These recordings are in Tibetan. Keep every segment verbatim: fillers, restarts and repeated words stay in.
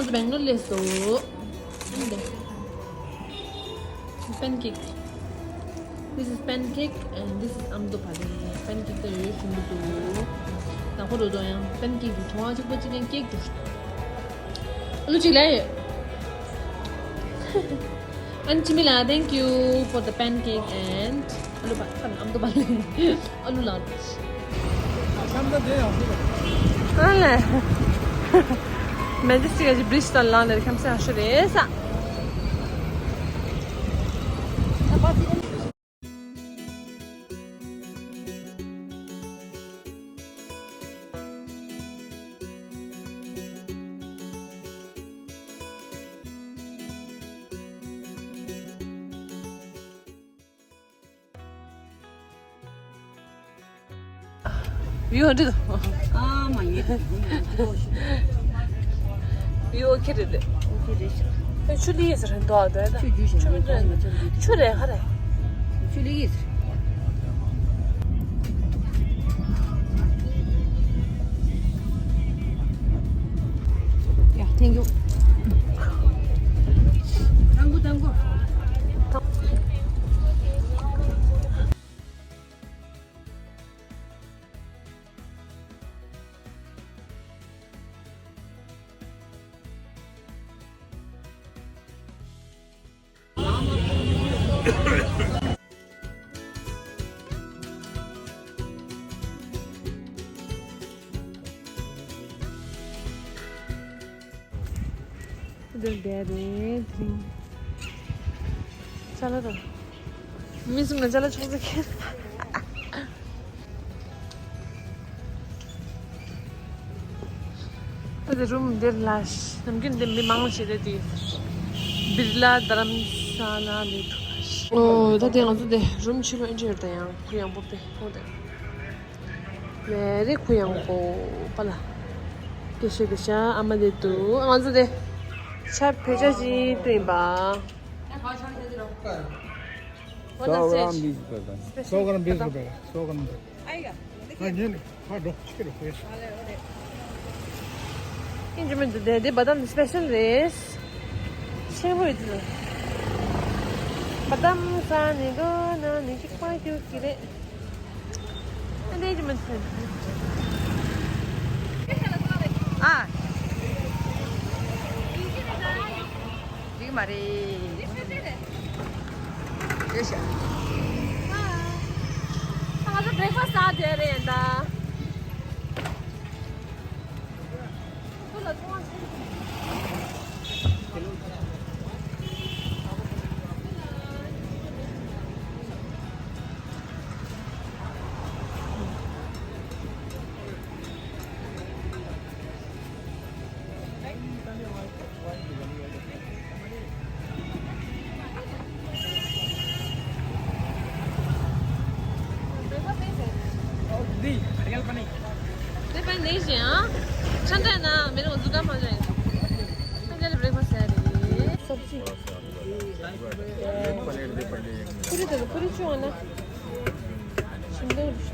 སྦེང་ལོར་སླེབས་སོང་། ཨ་ནི་དེ། Pancake. This is pancake and this is ཨ་མདོ་བ་ལི། Pancake དེ་ཡོད་ཤིང་གི་འདུག་ད་ཁོ་རོ་དོ་ཡང་pancake དེ་ཚོང་བ་གཅིག་པ་གཅིག་ཡང་ཀེག་འདུག་ཨ་ལུ་གཅིག་ལ་ཡོད། ཨན་ཅི་མི་ལ། Thank you for the pancake and ཨ་ལུ་བ་ཁམ་ཨ་མདོ་བ་ལི། ཨ་ལུ་ལ། ཨ་ལས། མེ་ཇེ་སི་ཊིག་གི་བི་རི་ཇི་དང་ལངས་ནས་ཁམས་སེ་ཧ་ཤོ་རེད་ས། ཡོད་འདྲི། ཨ་མ་ཡེ། ཡོད་ཁེ་རེད། ཨོ་ཁེ་རེད་ཤག་ཆུ་ལི་ཡེ་ཟེར་འདུག་ཨ། ད་ད་ཆུ་རྒྱུ་ཞིག་ཆུ་མི་འདྲ། ཆུ་རེད་ཧ་རེད། ཆུ་ལི་ཡེ་ཟེར། Yeah, thank you. Thank you, thank you. འདིར་བསྡད་རེད། དེ་རིང་ཅ་ལག་དང་། མི་གསུམ་ལ་ཅ་ལག་ཆུང་ཙག་ཁྱེར། ད་དེ་རུམ་འདིར་ལ་ནམ་རྒྱུན་འདི་མི་མང་ཞིག་རེད་དེ། སྦིར་ལ་དྷ་རམ་ས་ལ་ལས་ཐུག་པ་ཞིག་ཨོ་ད་དེ་ང་ཚོ་དེ་རུམ་ཕྱི་ལོགས་ཨེ་འདྲ་ཡོད་ད། ཡང་གུ་ཡངས་པོ་དཔེ་ཧོ་དེ། ལས་རེ་གུ་ཡངས་པོ་པ་ལ། སྐད་ཤེས་སྐད་ཤ་ཨ་མ་དེ་འདུག་ང་ཚོ་དེ་ཆ་བེད་སྤྱོད་ཅིག་སྟོན་པ། What does it? Só grandes, só grandes. ཨིན་ཇི་མི་འདུག་དེ་དེ་བ་དམ་སི་པེ་ཤལ་རེད། ཆེན་པོ་ཡོད་དུ། བ་དམ་ས་ནི་གོ་ན་ནི་གཅིག་པ་རྒྱུག་གི་རེད། ཨ་འདི་ཅི་མི་ཚེ། ཨ། འགྲིག་མ་རེད། ཡོད་ཤག་ཨ་ང་ཚོ་བྲེག་ཕ་སི་ཟ་བསྡད་རེད་ད། Breakfast नहीं है। नहीं, हरियाल का नहीं। नहीं, पर नहीं है, हाँ। ठंडा है ना, मेरे को जुकाम हो जाएगा। मैं जरा breakfast है रे। सब्जी। पूरी दे दो, पूरी चुआ ना। शिमला मिर्च।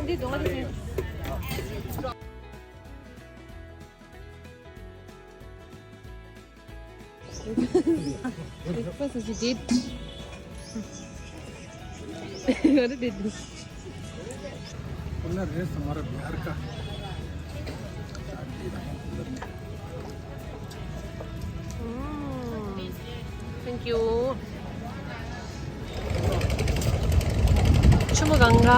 दे दो, दे दो। Breakfast is a date. What a date. Cooler है हमारा बिहार का। Mm. Thank you. ཆུ་མོ་གང་ག་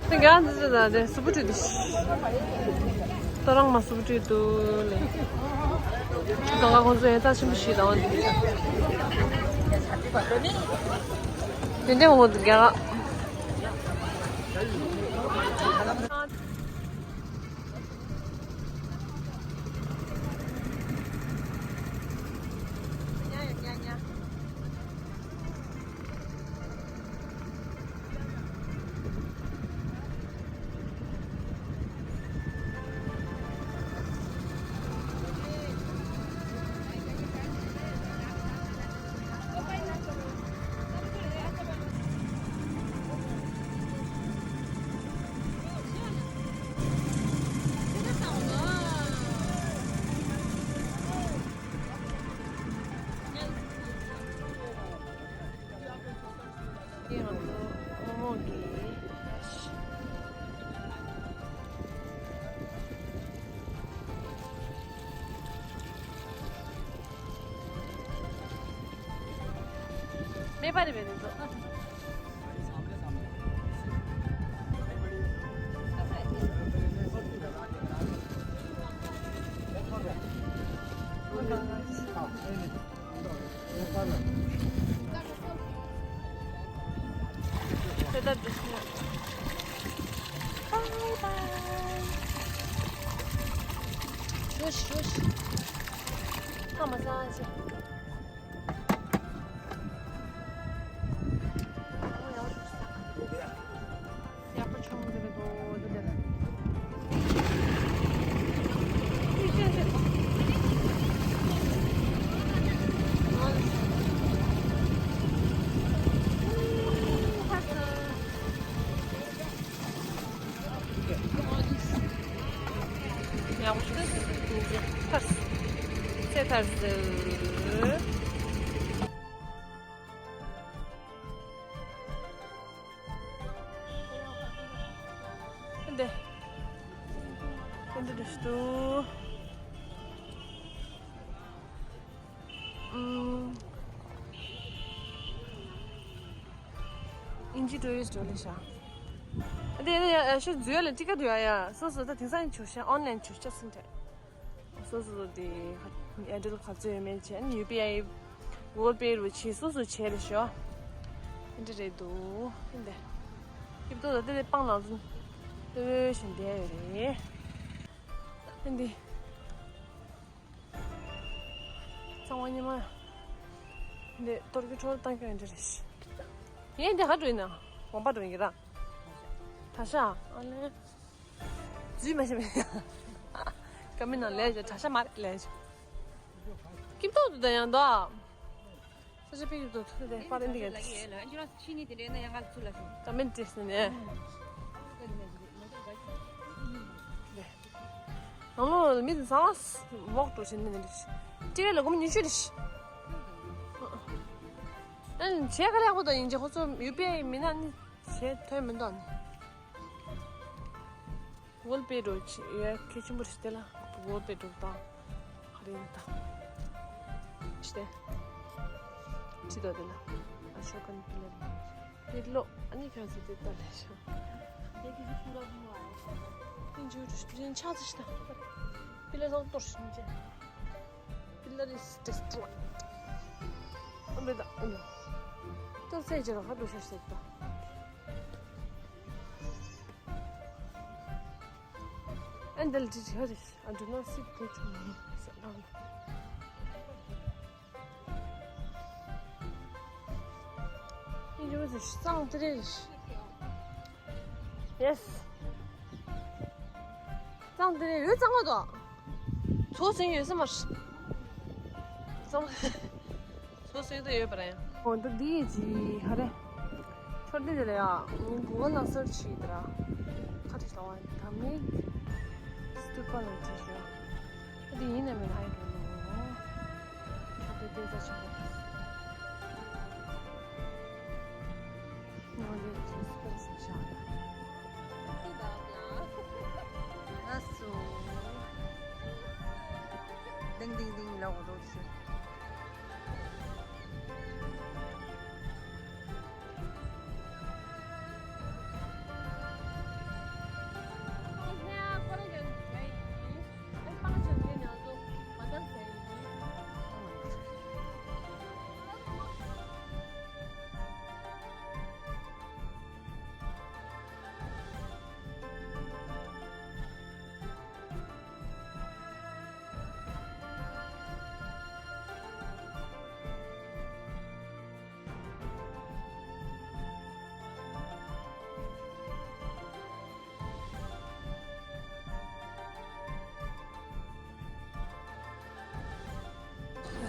དེ་ག་འདི་ཚོ་ད་དེ་སུ་བུ་ཁྲིད་དུ། ཏོ་རང་མ་སུ་བུ་ཁྲིད་དུ་ལེ། ཆུ་གང་ག་ཁོང་ཚོ་ཡང་རྩ་ཆེན་པོ་ཞིག་དང་། དེ་འདྲ་འོང་དུ་རྒྱ་ག་པ་རེད་པས་དེ་ཚོ། དེ་ལྟར་འདུག་སེ། བཱའི་བཱའི། ཞོ་ཞོ། ཁ་མ་ཟ་ཅིག་ཡག་པོ་བྱུང་འདུག་གོ་འདི་འདྲ། ཡག་པོ་བྱུང་། ཚར་སོང་། ཚེ་ཐར་སོང་། འདི། འདི་འདྲ་ཞིག་འདུག་ཨུམ། དབྱིན་ཇི་ཊུ་རི་སི་ཊི་འགྲོ་ལེ་ཤ། འདི་ཡ་ཡ་ཡ་ཤི་འཛུལ་ལ་ཊི་ཀེ་ཊི་ཡོད་ཡ། སོ་སོ་ད་དེང་སང་ཆུ་ཤ་ཨོན་ལན་ཆུ་ཤ་སིན་ཏེ། སོ་སོ་དེ་ཨེ་ཡར་ཊེལ་ག་ཚོད་ཡོད་མེད་བྱས་ནས་ཡུ་པི་ཨའི་གུ་གལ་པེ་རུ་བྱས། སོ་སོ་བྱས་རེ་ཤོག་འདི་འདྲ་རེད་འདུག་འདི་འདི་ཏོག་ཏོག་དེ་དེ་སྤང་ནང་དུ་ལྟོས་བཞིན་བསྡད་ཡོད་རེད། འདི་གཙང་བ་ཉི་མ་འདི་གཏོར་གི་འཕྲོ་བཏང་སྐྱོན་འདི་རེད། ངས་འདི་ག་འགྲོ་ཡིན་ན་དགོན་པ་འགྲོ་ཡིན་གྱི་ར། ད་ཤ་ཨ་ལེ། འཛུལ་མ་ཤེས་པས། ཀ་མི་ནང་ལས་བྱ་གྲྭ་ཤ་མ་རེད་ལས་བྱ། སྐྱིབ་ཏོག་ཏུ་ད་ཡང་དོ། ས་ཆ་པི་སྐྱིབ་ཏོག་ཏུ་དེ་པར་འདི་ག་ལ་ཡེ་ལ་ཨ་ཇུ་ར་ཕྱི་ནི་དེ་འདྲ་ན་ཡང་ང་ཚུ་ལ་ཤོག་ཀ་མི་ཏྲེ་སི་ནས། ནང་ལོ་མི་དེ་ཚང་བོག་འགྲོ་བྱེད་ནི་མི་འདུག་ཏི་ཝི་ལ་སྒོར་མོ་ཉི་ཤུ་རེད། ཨ་ནི་བྱས་ག་ལ་ཡག་པོ་དང་ཡིན་གྱི་ཁོ་ཚོ་ཡུ་པི་ཨའི་མི་སྣ་ནི་བྱས་ཐོན་མི་འདུག་ནི། གུ་གལ་པེ་འགྲོ་ཆེ་ཡ་གལ་ཆེན་པོ་རེད་དེ་ལ། གུ་གལ་པེ་འགྲོ་དང་། ཧ་རེ་ཡིན་དང་། ཅི་སྟེ། ཅི་དོ་དེ་ལ། ཨ་ཤོ་ཀན་པི་ལ་རེད། དེ་ལོ་ཨ་ནི་ཁྱོད་ཚོ་དེ་ལྟ་ལས་ཤོག་དེ་གི་ཕྱུགས་ར་བུ་བ། དེ་འཇུ་རུ་ཞིག་ཆགས་ཚུལ་ཞིག་དང་། པི་ལ་སོགས་གཏོར་ཞིག་མི་བྱེད། པི་ལ་རི་སི་ཊེ་སི་ཊི་ལ། ཨ་མེ་ད་ཨ་ནི། ཏོ་ཚེ་ཇེ་ར་ཧ་འགྲོ་ཤ་ཤ་ད། And the little here is, I do not see good. Yes. གཙང་དེ་རེད། ཡོད་གཙང་མ་དོ། ཚོ་ཟིན་ཡོད་ས་མ་རེད། གཙང་མ། ཚོ་ཟིན་དུ་ཡོད་པ་རེད། འོ་འདི་འདི་ཡི་ཇི་ཧ་རེ། ཚོར་འདི་དེ་ལ་ཡ། གུ་གལ་ནང་སར་ཆི་ཡི་དེ་ར། ཁ་ཏི་ཤ་བ་ད་མིག་སྟུ་པ་ལ་ཆི་ཤ། འདི་ཡིན་ན་མིན་I don't know. ཁ་ཏི་དེ་ཚ་ཆི་གོ། ང་ལས་ཀྱི་སྤེ་ར་ཤ། ལགས་སོ། ལྡིང་ལྡིང་ལྡིང་ལ་འོ་རོགས་ཤིག་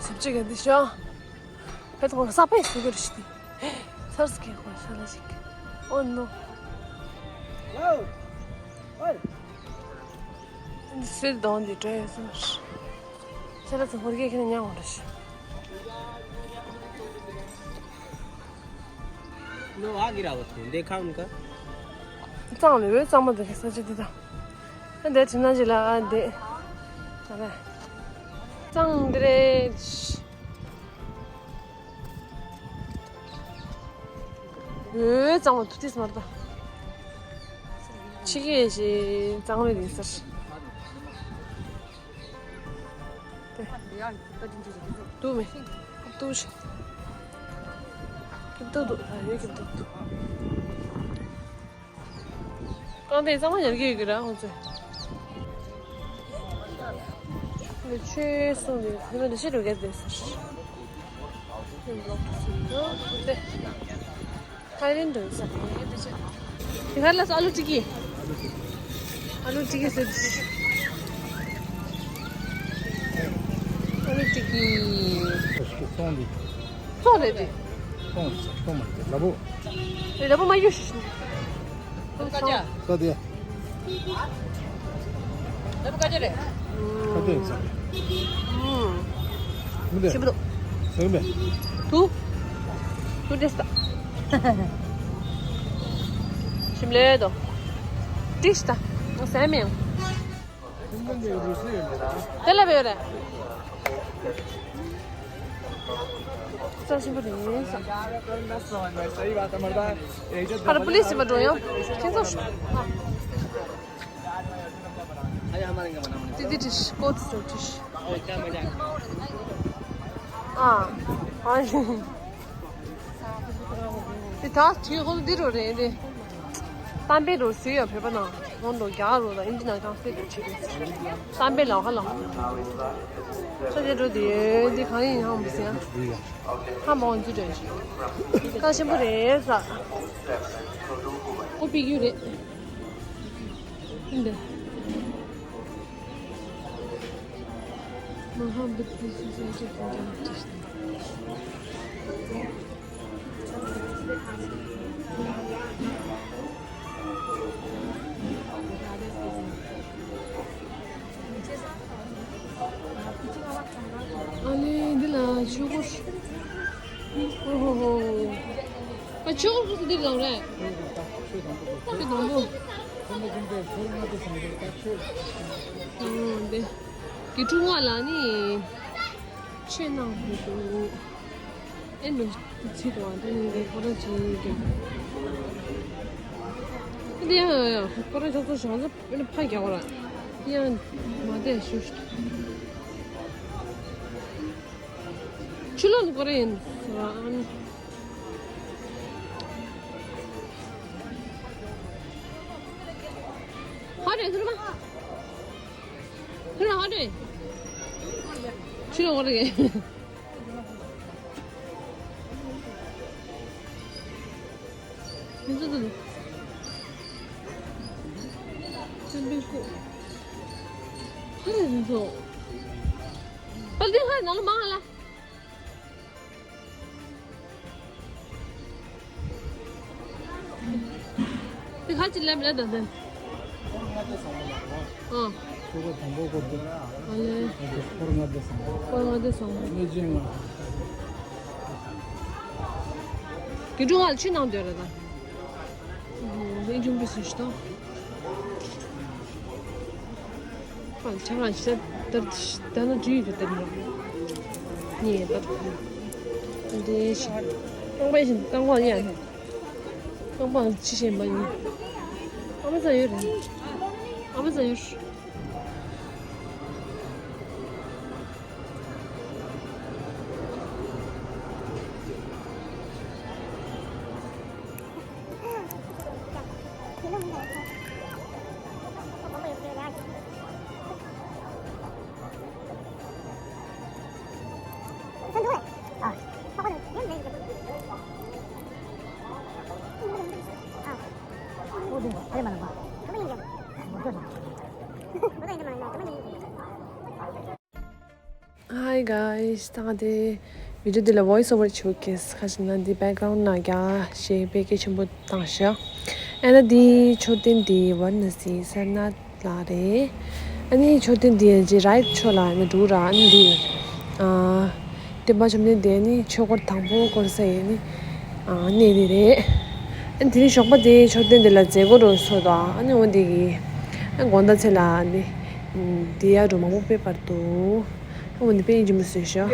སེམས་ཅན་ག་འདི་ཤོ། ཕེ་ཐོག་ས་ཕེ་སུ་གི་རུ་ཤི་ཏི། ཚར་སི་ཁེ་ཁོ་ཤ་ལ་ཞིག Oh no. འདི་སུའི་གདོང་འདི་བྲོས་ཡོད་སོང་། ཤ་ལ་ཚོ་ཧོར་གེ་ཁེ་ན་ཉང་འོང་རུ་ཤི། ནོ་ཨ་གི་ར་བ་ཐུན་དེ་ཁང་ནི་ཀ་གཙང་ལེ་བའི་གཙང་མ་དེ་ས་ཆ་འདི་དང་། ཨ་འདི་དྲི་ན་ཇི་ལ་ཨ་འདི། ཨ་རེ། གཙང་འདི་རེད། ཨོའི་གཙང་མ་དུ་ཏིས་མར་ད། ཕྱི་གི་ཞེ་གཙང་མའི་རེད་ཟེར། དུ་མེ། དུ་ཞེ། ཀིབ་ཏུ་དུ་ད་ཡོད་ཀིབ་ཏུ་དུ། རྐང་སྟེགས་གཙང་མ་ཡར་རྒྱས་ཡོད་ཀྱི་ར་ཁོང་ཚོས། ཆོས་གསུངས་ཏེ་དེ་མ་འདི་ཤི་རུ་གས་དེ་ཟེར། ཐའི་ལེན་འགྲོ་ས་རེད་དེ་ཆོས། དེ་ག་ལ་ཨ་ལུ་ཏི་ཀི། ཨ་ལུ་ཏི་ཀི་ཟེར། ཨ་ལུ་ཏི་ཀི། ཨ་ཤི་ཀི་སོང་དེ། སོང་རེད་དེ། སོང་སོང་མ་རེད་ལ་བོ། རེད་ལ་བོ་མ་ཡོད་ཤི། ས་དེ། ཁ་དེ་ས། མི་དེ། ཞིབ་ཏུ། ཟེར་མེད། དུ། དུ་དེ་ས། ཞིམ་ལེ་དོ། ཏིས་ད། ཟེར་མེད། དེ་ལ་བེ་རེད། ས་ཞིམ་པོ་རེད་ས། ཕར་པུ་ལིས་མ་འགྲོ་ཡང་ཁྱེད་ཚོ། ཏི་ཏི་ཏི་ཀོ་ཏི་སོ་ཏི། ཨ། ཨ། དེ་ད་དུས་ཧོལ་འདི་རུ་རེད་དེ། གཏམ་དཔེ་རུ་སུས་ཡང་བོད་པ་ནང་ཧོན་དུ་རྒྱ་རུ་དང་ཨིན་ཇི་ནང་ཀྲང་སི་ལེ་ཊི་བྱེད་དགོས། གཏམ་དཔེ་ལའོ་ཧ་ལའོ། ས་དེ་འགྲོ་དེ་དེ་གང་ཡིན་ཧང་མི་ཟེར། ཧ་མ་འོང་ཚུལ་དྲན་ཞིག་ཁ་ཆེན་པོ་རེད་ས། ཀོ་པི་རྒྱུ་རེད། འདི། མ་ཧ་བུད་དྷི་སོ་སའི་ཊི་ཨོཕ་ཨིན་ཊར་ནེ་ཤ་ནལ། ཨ་ལེ་འདི་ལ་ཆོས་སྐོར། ཨོ་ཧོ་ཧོ། ཨ་ཆོས་སྐོར་སྐབས་སུ་འདིར་ལངས་རེད། ཆོས་དང་པོ། ཆོས་དང་པོ། ཨོ་འདི། དགེ་ཕྲུག་ལྔ་ལ་ནི། ཆོས་གནང་དགོས་འདུག་ཨེ་ནུ་ཚིག་དང་ཨ་ནི་འདི་ཁོ་རང་ཅིག་ཀྱང་། འདི་ཡང་ཁོ་རང་ཆགས་སོང་ཞང་ཚ་ཨེ་ནི་ཕ་རྒྱག་པ་ར། འདི་ཡང་མ་བསྡད་ཞུ། ཆུ་ལོག་ནི་ཁོ་རང་ཡིན་ཟེར་བ་ཨ་ནི། ཧ་རེ་ཟེར་མ། ཁྱོད་རང་ཧ་རེ། ཁྱོད་རང་ཧ་རེ། མི་ཚོ་ཚོ། ཚོན་པའི་སྐུ། ཧ་རེ་མི་ཚོ། པལ་ཏི་ཧ་རེ་ནང་ལ་མ་ཧ་ལ། དེ་ཁ་ཅིག་ལེབ་ལེ་ད་དེ། ཨ། ཆོ་ག་དང་པོ་སྐོར་དུ། ཨ་ལེ། སྐོར་ལྔ་སྡེ་བཟང་པོ། སྐོར་ལྔ་སྡེ་བཟང་པོ། གནོད་སྦྱིན་ལྔ། དགེ་ཕྲུག་ལྔ་ལ་ཆུ་ནང་སྡོད་ར་ད། ཨ་ལེ་ཆུང་པོ་སུ་ཞིག་དང་། ཁོང་ཆང་ལ་ཤ་དར་ད་ན་བྲིས་ཡོད་དར་ཡོད། ངས་ད་དེ་ཤ་རྐང་པ་བཞིན་རྐང་པ་ཡ་རྐང་པ་ཅི་བཞིན་པ་ཡིན། ཨ་མ་ཟ་ཡོད་རེད། ཨ་མ་ཟ་ཡོད། Hi guys, ད་ང་དེ་བི་ཌི་ཡོ་འདི་ལ་voice over བྱེད་ཀྱི་ཁ་ཞིག་ན་འདི་background ན་རྒྱ་ཞེས་དཔེ་སྐད་ཆེན་པོ་བཏང་ཤག་ཨ་ནི་འདི་མཆོད་རྟེན་འདི་ཝཱ་ར་ཎ་སི་སར་ནཱཐ་ལ་རེད། ཨ་ནི་མཆོད་རྟེན་འདི་ཡང་ཅི་right ཕྱོགས་ལ་ཨ་ནི་འདུག་ར། ཨ་ནི་འདི་ཨ་སྟོན་པ་བཅོམ་ལྡན་འདས་ནི་ཆོས་འཁོར་དང་པོ་བསྐོར་ས་ཡི་ནི་ཨ་གནས་འདི་རེད། ཨ་ནི་དེ་རིང་ཞོགས་པ་དེ་མཆོད་རྟེན་འདི་ལ་མཛད་སྒོ་རུ་ཚོགས་དང་། ཨ་ནི་འོ་འདི་གི་ཨ་དགོང་དག་ཚེ་ལ་ཨ་ནི་འདི་ཡ་རུ་མང་པོ་དཔེ་པར་འདུག་ཨ་འོ་འདི་དཔེ་ཡིན་གྱི་མི་སྲིད་ཤག